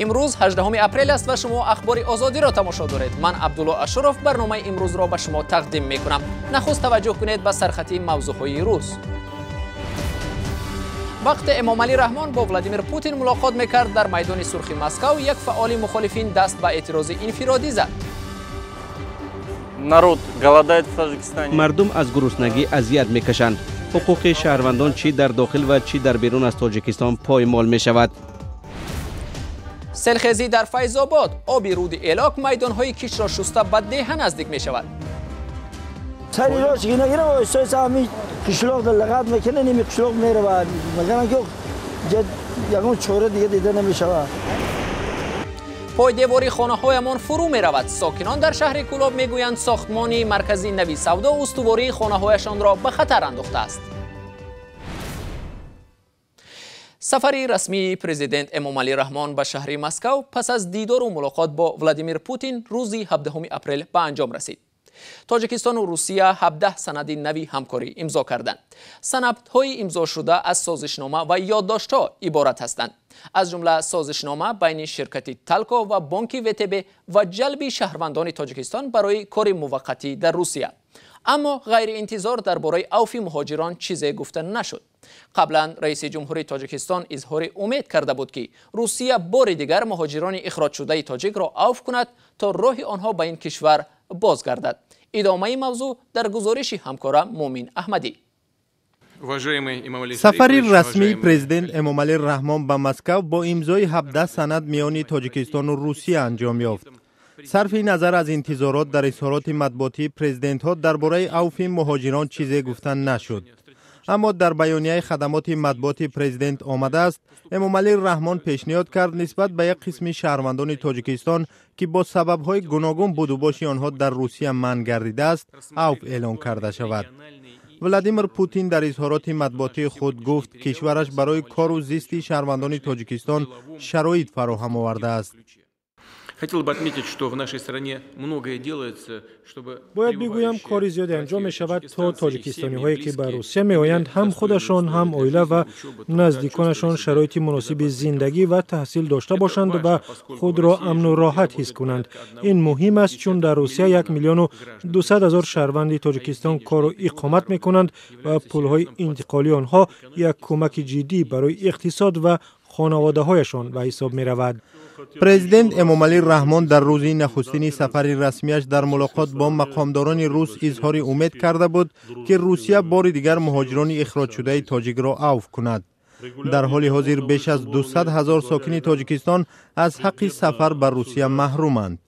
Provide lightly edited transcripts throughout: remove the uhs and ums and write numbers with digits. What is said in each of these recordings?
Имрӯз 18 апрел аст ва шумо Ахбори Озодиро тамошо доред. Ман Абдулло Ашуров барномаи имрӯзро ба шумо тақдим мекунам. Нахуст таваҷҷӯҳ кунед ба сархати мавзӯъҳои рӯз. Вақте Эмомалӣ Раҳмон бо Владимир Путин мулоқот мекард, дар майдони Сурхи Москав як фаъоли мухолифин даст ба эътирози инфиродӣ зад. Народ голодает в Таджикистане. Мардум аз гуруснагӣ азият мекашанд. Ҳуқуқи шаҳрвандон чӣ дар дохил ва чӣ дар берун аз Тоҷикистон поймол мешавад. Селхезӣ дар Файзобод, оби руди Элок майдонҳои кишро шуста ба деҳа наздик мешавад. Сари рост нагирам, оҳиста ҳами қишлоқ лағат мекунад, ними қишлоқ меравад. Магарам ки ягон чора дига дида намешавад. Пойдевори хонаҳоямон фурӯ меравад. Сокинон дар шаҳри Кӯлоб мегӯянд, сохтмони маркази нави савдо устувории хонаҳояшонро ба хатар андохтааст. Сафари расмии президент Эмомалӣ Раҳмон ба шаҳри Москав пас аз дидору мулоқот бо Владимир Путин рӯзи 17 апрел ба анҷом расид. Тоҷикистону Русия 17 санади нави ҳамкорӣ имзо карданд. Санадҳои имзошуда аз созишнома ва ёддоштҳо иборат ҳастанд. Аз ҷумла созишнома байни ширкати Талко ва бонки ВТБ ва ҷалби шаҳрвандони Тоҷикистон барои кори муваққатӣ дар Русия. Аммо ғайриинтизор дар бораи авфи муҳоҷирон чизе гуфта нашуд. Қаблан раиси ҷумҳури Тоҷикистон изҳори умед карда буд, ки Русия бори дигар муҳоҷирони ихроҷшудаи тоҷикро авф кунад, то роҳи онҳо ба ин кишвар бозгардад. Идомаи мавзӯъ дар гузориши ҳамкора Муъмин Аҳмадӣ. Сафари расмии президент Эмомалӣ Раҳмон ба Москав бо имзои 17 санад миёни Тоҷикистону Русия анҷом ёфт. Сарфи назар аз интизорот, дар изҳороти матбуотии президентҳо дар бораи авфи муҳоҷирон чизе гуфта нашуд. Аммо дар баёнияи хадамоти матбуоти президент омадааст, Эмомалӣ Раҳмон пешниҳод кард нисбат ба як қисми шаҳрвандони Тоҷикистон, ки бо сабабҳои гуногун будубоши онҳо дар Русия манъ гардидааст, авф эълон карда шавад. Владимир Путин дар изҳороти матбуотии худ гуфт, кишвараш барои кору зисти шаҳрвандони Тоҷикистон шароит фароҳам овардааст. Хотел бы отметить, что в нашей стране многое делается, чтобы Бояд бигӯям, кори зиёде анҷом мешавад, то тоҷикистониҳое, ки ба Русия меоянд, ҳам худашон, ҳам оила ва наздиконашон шароити муносиби зиндагӣ ва таҳсил дошта бошанд ва худро амну роҳат ҳис кунанд. Ин муҳим аст, чун дар Русия 1 200 000 шаҳрванди Тоҷикистон кору иқомат мекунанд ва пулҳои интиқолии онҳо як кӯмаки ҷиддӣ барои иқтисод ва хонаводаҳояшон ба ҳисоб меравад. Президент Эмомалӣ Раҳмон дар рӯзи нахустини сафари расмиаш дар мулоқот бо мақомдорони рус изҳори умед карда буд, ки Русия бори дигар муҳоҷирони ихроҷшудаи тоҷикро авф кунад. Дар ҳоли ҳозир беш аз 200 ҳазор сокини Тоҷикистон аз ҳаққи сафар ба Русия маҳруманд.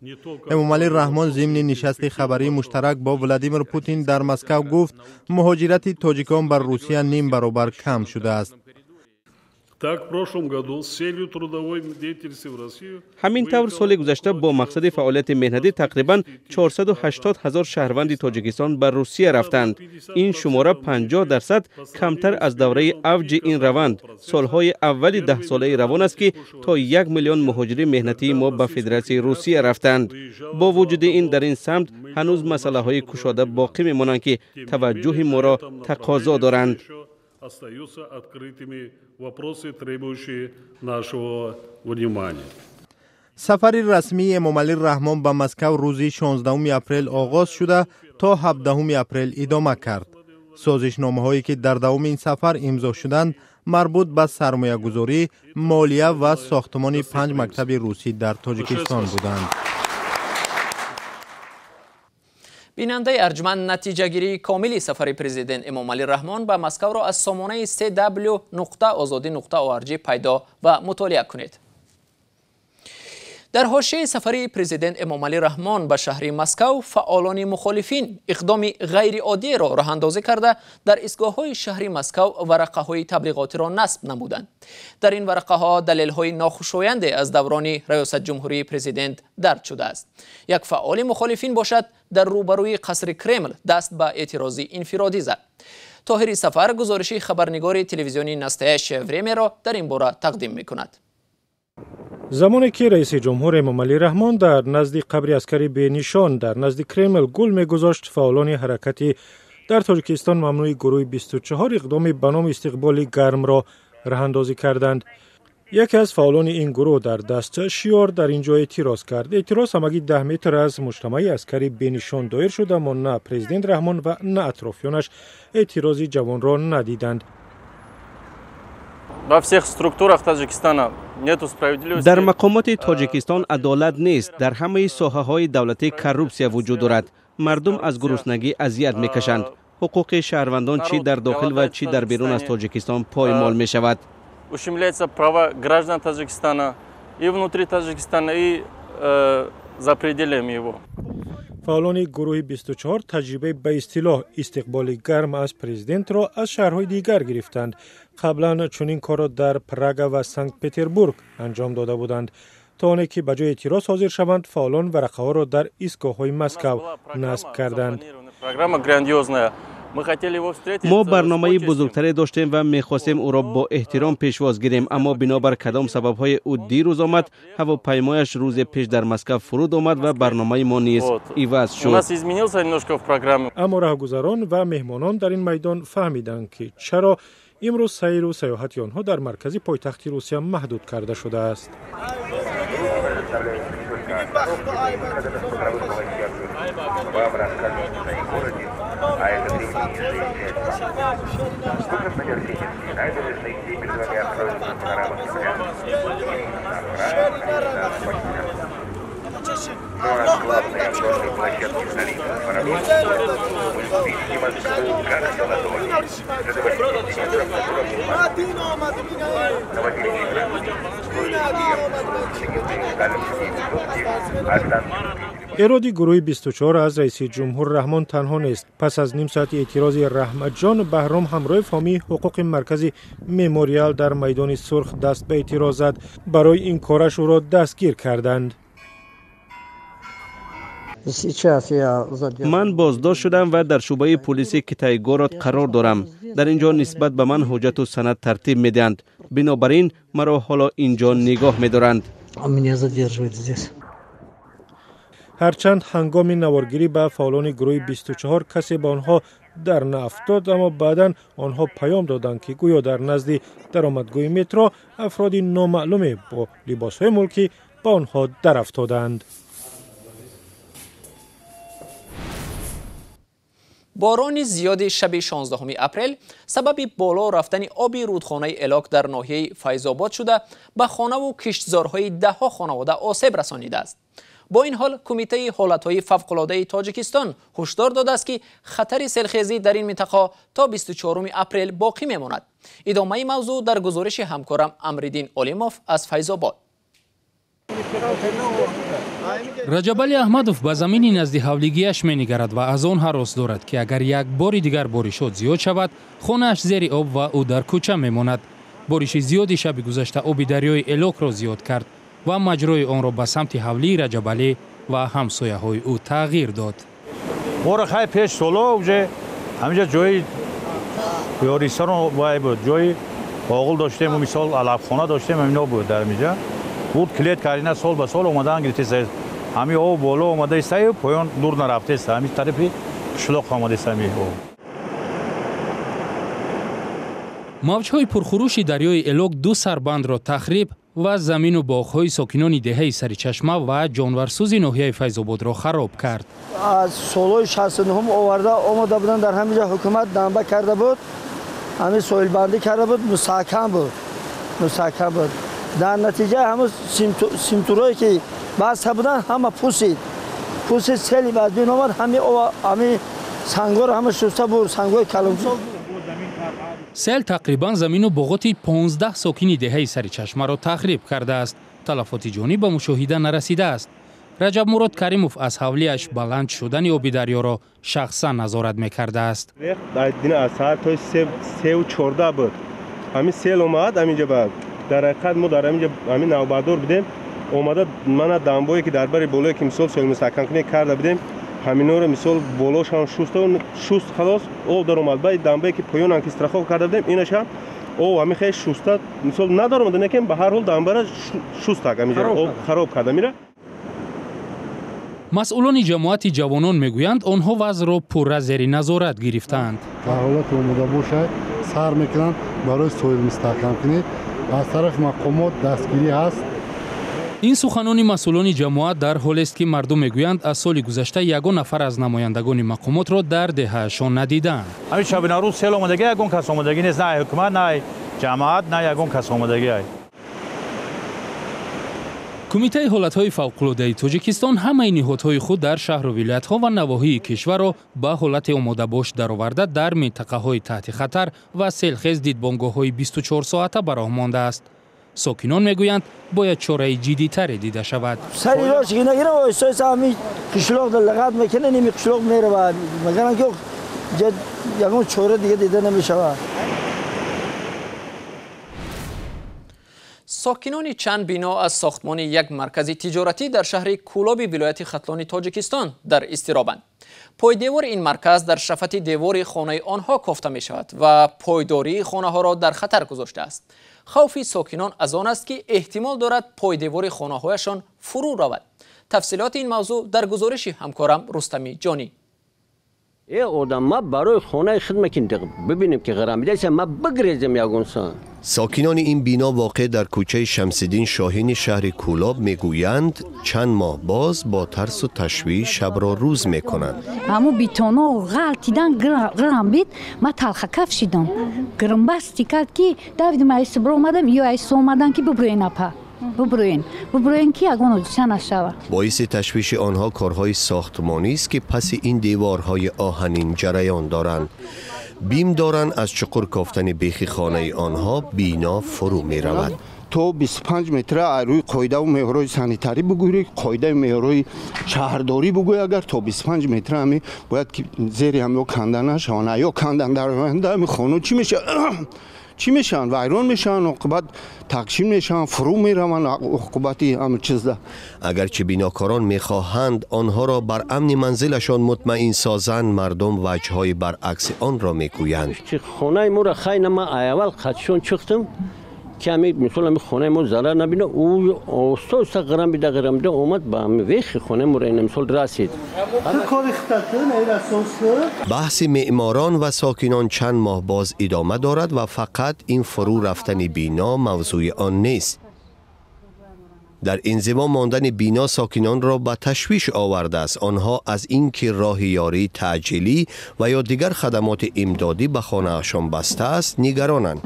Эмомалӣ Раҳмон зимни нишасти хабарии муштарак бо Владимир Путин дар Москав гуфт, муҳоҷирати тоҷикон ба Русия ним баробар кам шудааст. Так, в прошлом году с целью трудовой деятельности в Россию Ҳамин тавр, соли гузашта бо мақсади фаъолияти меҳнатӣ тақрибан 480 ҳазор шаҳрванди Тоҷикистон ба Русия рафтанд. Ин шумора 50% камтар аз давраи авҷи ин раванд, солҳои аввали даҳсолаи равон аст, ки то 1 миллион муҳоҷири меҳнатии мо ба Федератсияи Русия рафтанд. Бо вуҷуди ин, дар ин самт ҳанӯз масъалаҳои кушода боқӣ мемонанд, ки таваҷҷӯҳи моро тақозо доранд. Остаются открытыми вопросы, требующие нашего внимания. Сафари расмии Эмомалӣ Раҳмон ба Москав рӯзи 16 апрел оғоз шуда, то 17 апрел идома кард. Созишномаҳое, ки дар давоми ин сафар имзо шуданд, марбут ба сармоягузорӣ, молия ва сохтмони панҷ мактаби русӣ дар Тоҷикистон буданд. Бинандаи арҷманд, натиҷагирии комили сафари президент Эмомалӣ Раҳмон ба Москавро аз сомонаи cw.ozodi.org пайдо ва мутолиа кунед. Дар ҳошияи сафари президент Эмомалӣ Раҳмон ба шаҳри Москав фаъолони мухолифин иқдоми ғайриоддиеро роҳандозӣ карда, дар истгоҳҳои шаҳри Москав варақаҳои таблиғотиро насб намуданд. Дар ин варақаҳо далелҳои нохушоянде аз даврони раёсатҷумҳурии президент дарҷ шудааст. Як фаъоли мухолифин бошад, дар рӯбарӯи қасри Кремл даст ба эътирози инфиродӣ зад. Тоҳири Сафар гузориши хабарнигори телевизиони «Настоящее время» ро дар ин бора тақдим мекунад. Замоне ки раиси ҷумҳур Эмомалӣ Раҳмон дар назди қабри аскари бенишон дар назди Кремл гул мегузошт, фаъолони ҳаракати дар Тоҷикистон мамнӯи гурӯҳи 24 иқдоми ба номи «Истиқболи гармро» роҳандозӣ карданд. Яке аз фаъолони ин гурӯҳ дар даст шиёр дар ин ҷо эътироз кард. Эътироз ҳамагӣ 10 метр аз муҷтамаи аскари бенишон доир шуд, аммо на президент Раҳмон ва на атрофиёнаш эътирози ҷавонро надиданд. Во всех структурах Таджикистана нету справедливости. Дар мақомоти Тоҷикистон адолат нест. Дар ҳамаи соҳаҳои давлатӣ коррупсия вуҷуд дорад. Мардум аз гуруснагӣ азият мекашанд. Ҳуқуқи шаҳрвандон чӣ дар дохил ва чӣ дар берун аз Тоҷикистон поймол мешавад. Ущемляются права граждан Таджикистана и внутри Таджикистана, и за пределами его. Фаъолони гурӯҳи 24 таҷрибаи ба истилоҳ истиқболи гарм аз президентро аз шаҳрҳои дигар гирифтанд. Қаблан чунин корро дар Прага ва Санкт-Петербург анҷом дода буданд. То оне ки ба ҷои эътироз ҳозир шаванд, фаъолон варақаҳоро дар истгоҳҳои Москав насб карданд. Программа грандиозная. Мы хотели его встретить. Мо барномаи бузургтаре доштем ва мехостем ӯро бо эҳтиром пешвоз гирем, аммо бинобар кадом сабабҳое ӯ дирӯз омад, ҳавопаймояш рӯзе пеш дар Москав фуруд омад ва барномаи мо низ иваз У шуд. нас изменился немножко в программе. Аммо раҳгузарон ва меҳмонон дар ин майдон фаҳмиданд, ки чаро имрӯз сайру саёҳати онҳо дар маркази пойтахти Русия маҳдуд карда шудааст. Эроди гурӯҳи 24 аз раиси ҷумҳур Раҳмон танҳо нест. Пас аз ним соати эътирози Раҳматҷон, Баҳром Ҳамроев, ҳомии ҳуқуқи маркази Мемориал дар майдони Сурх даст ба эътироз зад. Барои ин кораш ӯро дастгир карданд. Ман боздошт шудам ва дар шӯъбаи пулиси Китайгород қарор дорам. Дар ин ҷо нисбат ба ман ҳуҷҷату санад тартиб медиҳанд. Бинобар ин маро ҳоло ин ҷо нигоҳ медоранд. Ҳарчанд ҳангоми наворгирӣ ба фаъолони гурӯҳи 24 касе ба онҳо дар наафтод, аммо баъдан онҳо паём доданд, ки гӯё дар назди даромадгоҳи метро афроди номаълуме бо либосҳои мулкӣ ба онҳо дарафтоданд. Борони зиёди шаби 16 апрел сабаби боло рафтани оби рудхонаи Элок дар ноҳияи Файзобод шуда, ба хонаву киштзорҳои даҳҳо хонавода осеб расонидааст. Бо ин ҳол Кумитаи ҳолатҳои фавқулодаи Тоҷикистон ҳушдор додааст, ки хатари селхезӣ дар ин минтақа то 24 апрел боқӣ мемонад. Идомаи мавзӯъ дар гузориши ҳамкорам Амриддин Олимов аз Файзобод. Раҷабали Аҳмадов ба замини назди ҳавлигиаш менигарад ва аз он ҳарос дорад, ки агар як бори дигар боришот зиёд шавад, хонааш зери об ва ӯ дар кӯча мемонад. Бориши зиёди шаби гузашта оби дарёи Элокро зиёд кард ва маҷрои онро ба самти ҳавлии Раҷабалӣ ва ҳамсояҳои ӯ тағйир дод. Моро хай пеш соло уже ҳаминҷа ҷои ёристон вай буд, ҷои оғул доштем, мисол алафхона доштем, ҳамино буд дар ҳаминҷа. Буд клет карина сол ба сол омадан гирифтест. Ҳами об боло омадаистаю поён дур нарафтест. Ҳами тарафи қишлоқ омадаист ҳами об. Мавҷҳои пурхурӯши дарёи Элок ду сарбандро тахриб ва замину боғҳои сокинони деҳаи Саричашма ва ҷонварсӯзи ноҳияи Файзободро хароб кард. Аз солҳои 69 оварда омода буданд, дар ҳамин ҷо ҳукумат дамба карда буд, ҳамин соҳилбандӣ карда буд, мустаҳкам буд, мустаҳкам буд. Дар натиҷа ҳамун симтурое ки баста буданд, ҳама пусид. Пусид, сели аз бин омад, ҳамин сангҳоро ҳама шуста бурд, сангҳои калон. Сел тақрибан замину боғоти 15 сокини деҳаи Саричашмаро тахриб кардааст. Талафоти ҷонӣ ба мушоҳида нарасидааст. Раҷабмурод Каримов аз ҳавлиаш баланд шудани оби дарёро шахсан назорат мекардааст. Аз саҳар то 3:14 буд. Ҳамин сел омад ҳаминҷа, ба дар ҳақиқат мо дар ҳаминҷа ҳамин навбатдор будем. Омада мана дамбое ки дар бари болое ки мисол соҳил мустаҳкамкунӣ карда будем, ҳаминҳоро мисол болошам шуст, халос об даромад. Баъд дамбае ки поёнам ки страхов карда будем, инашам об ҳамин хел шуста мисол надаромада, некем ба ҳар ҳол дамбара шустак ҳаминҷа об хароб карда мира. Масъулони ҷамоати ҷавонон мегӯянд, онҳо вазъро пурра зери назорат гирифтаанд. Дар ҳолати омода бошад, сар мекунанд барои соҳил мустаҳкамкунӣ. Аз тарафи мақомот дастгирӣ ҳаст. Ин суханони масъулони ҷамоат дар ҳолест, ки мардум мегӯянд, аз соли гузашта ягон нафар аз намояндагони мақомотро дар деҳаашон надидаанд. Ҳамин шабинарӯз сел омадагӣ, ягон кас омадагӣ нест, на ҳукумат, на ҷамоат, на ягон кас омадагӣ. Кумитаи ҳолатҳои фавқулодаи Тоҷикистон ҳамаи ниҳодҳои худ дар шаҳру вилоятҳо ва навоҳии кишварро ба ҳолати омодабош дароварда, дар минтақаҳои таҳти хатар ва селхез дидбонгоҳҳои 24 соата ба роҳ мондааст. Сокинон мегӯянд, бояд чораи ҷиддитаре дида шавад. Сари рош нагира, оҳиста ҳами қишлоқ лағат мекунад, ними қишлоқ меравад. Магаран ки ягон чора дига дида намешавад. Сокинони чанд бино аз сохтмони як маркази тиҷоратӣ дар шаҳри Кӯлоби вилояти Хатлони Тоҷикистон дар изтиробанд. Пойдевори ин марказ дар шафати девори хонаи онҳо кофта мешавад ва пойдории хонаҳоро дар хатар гузоштааст. Хавфи сокинон аз он аст, ки эҳтимол дорад пойдевори хонаҳояшон фурӯ равад. Тафсилоти ин мавзӯъ дар гузориши ҳамкорам Рустами Ҷонӣ. Э одам, ма барои хонаи худ мекин, бибинем ки ғарамидаиса, ма бигрезем ягонсан. Сокинони ин бино воқеъ дар кӯчаи Шамсиддин Шоҳини шаҳри Кӯлоб мегӯянд, чанд моҳ боз бо тарсу ташвиш шабро рӯз мекунанд. Ҳамун бетоно ғалтидан, ғирам бит, ма талхакаф шидам, гирмбасти кард ки давидим, айсу биромадам ё айсу омадан ки бибурен, апа, бубурен, бубурен, ки ягон ҳодиса нашавад. Боиси ташвиши онҳо корҳои сохтмонист, ки паси ин деворҳои оҳанин ҷараён доранд. Бим доранд, аз чуқур кофтани бехи хонаи онҳо бино фурӯ меравад. То 25 метра рӯи қоидаву меъёрҳои санитарӣ бугӯӣ, қоидаи меъёрҳои шаҳрдорӣ бугӯй, агар то 25 метра ҳами бояд ки зери ҳам ё канда нашаванд, ё кандан дар оянда ҳами хоно чӣ мешавад, чӣ мешаванд? Вайрон мешаванд, оқибат тақсим мешаванд, фурӯ мераванд оқибати ҳама чизда. Агарчи бинокорон мехоҳанд онҳоро бар амни манзилашон мутмаин созанд, мардум ваҷҳҳои баръакси онро мегӯянд. Хонаи моро хайна ма аввал қатшон чухтам, ки ҳами мисол ҳами хонаи мо зарар набина. Ӯ оҳиста оҳиста ғирам бида, ғирам бида омад, ба ҳами вехи хонаи моро ина мисол расид. Баҳси меъморон ва сокинон чанд моҳ боз идома дорад ва фақат ин фурӯ рафтани бино мавзӯи он нест. Дар инзиво мондани бино сокинонро ба ташвиш овардааст. Онҳо аз ин ки роҳи ёрии таъҷилӣ ва ё дигар хадамоти имдодӣ ба хонаашон баста аст, нигаронанд.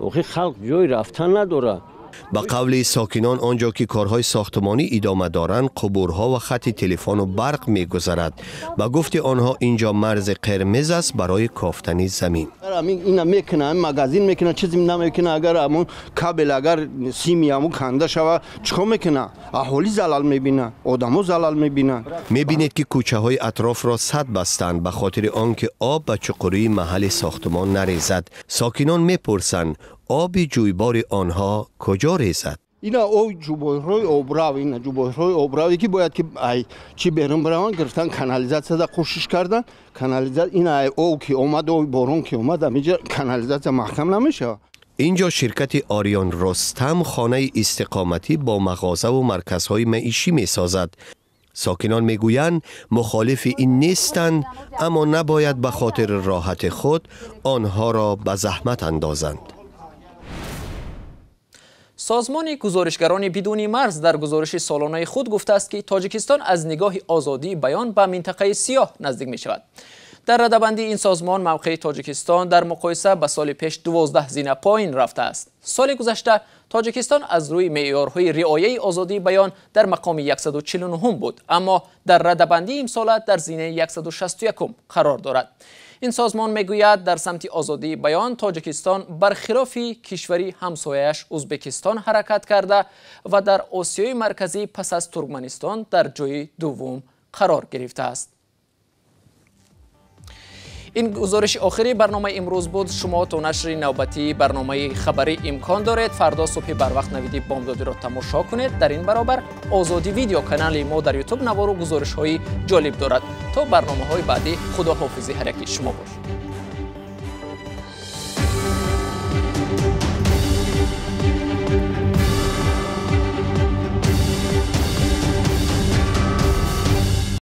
Охи халқ ҷои рафтан надорад. Ба қавли сокинон, он ҷо ки корҳои сохтмонӣ идома доранд, қубурҳо ва хати телефону барқ мегузарад. Ба гуфти онҳо, ин ҷо марзи қирмиз аст барои кофтани замин. Ина мекуна, магазин мекуна, чизе намекуна. Агар ҳамун кабел, агар сими ҳамун канда шава, чикор мекуна? Аҳолӣ залал мебина, одамо залал мебинанд. Мебинед, ки кӯчаҳои атрофро сад бастанд, ба хотири он ки об ба чуқурии маҳалли сохтмон нарезад. Сокинон мепурсанд, оби ҷӯйбори онҳо куҷо резад? Ина об ҷӯйборҳои обрав, ина ҷӯйборҳои обраве, ки бояд ки ай чӣ берун бираванд, гирифтан, канализатсияда кӯшиш кардан. Канализатсия ина ай об ки омад, оби борон ки омад, амиҷа канализатсия маҳкам намешавад. Ин ҷо ширкати Ориён Рустам хонаи истиқоматӣ бо мағозаву марказҳои маишӣ месозад. Сокинон мегӯянд, мухолифи ин нестанд, аммо набояд ба хотири роҳати худ онҳоро ба заҳмат андозанд. Созмони гузоришгарони бидуни марз дар гузориши солонаи худ гуфтааст, ки Тоҷикистон аз нигоҳи озодии баён ба минтақаи сиёҳ наздик мешавад. Дар радабандии ин созмон мавқеи Тоҷикистон дар муқоиса ба соли пеш 12 зина поин рафтааст. Соли гузашта Тоҷикистон аз рӯи меъёрҳои риояи озодии баён дар мақоми 149 буд, аммо дар радабандии имсола дар зинаи 161 қарор дорад. Ин созмон мегӯяд, дар самти озодии баён Тоҷикистон бархилофи кишвари ҳамсояаш Ӯзбекистон ҳаракат карда ва дар Осиёи Марказӣ пас аз Туркманистон дар ҷои дуввум қарор гирифтааст. Ин гузориши охири барномаи имрӯз буд. Шумо то нашри навбатии барномаи хабарӣ имкон доред фардо субҳи барвақт Навиди бомдодиро тамошо кунед. Дар ин баробар Озодӣ Видео, канали мо дар Ютуб, навору гузоришҳои ҷолиб дорад. То барномаҳои баъдӣ худоҳофизи ҳар яки шумо бош.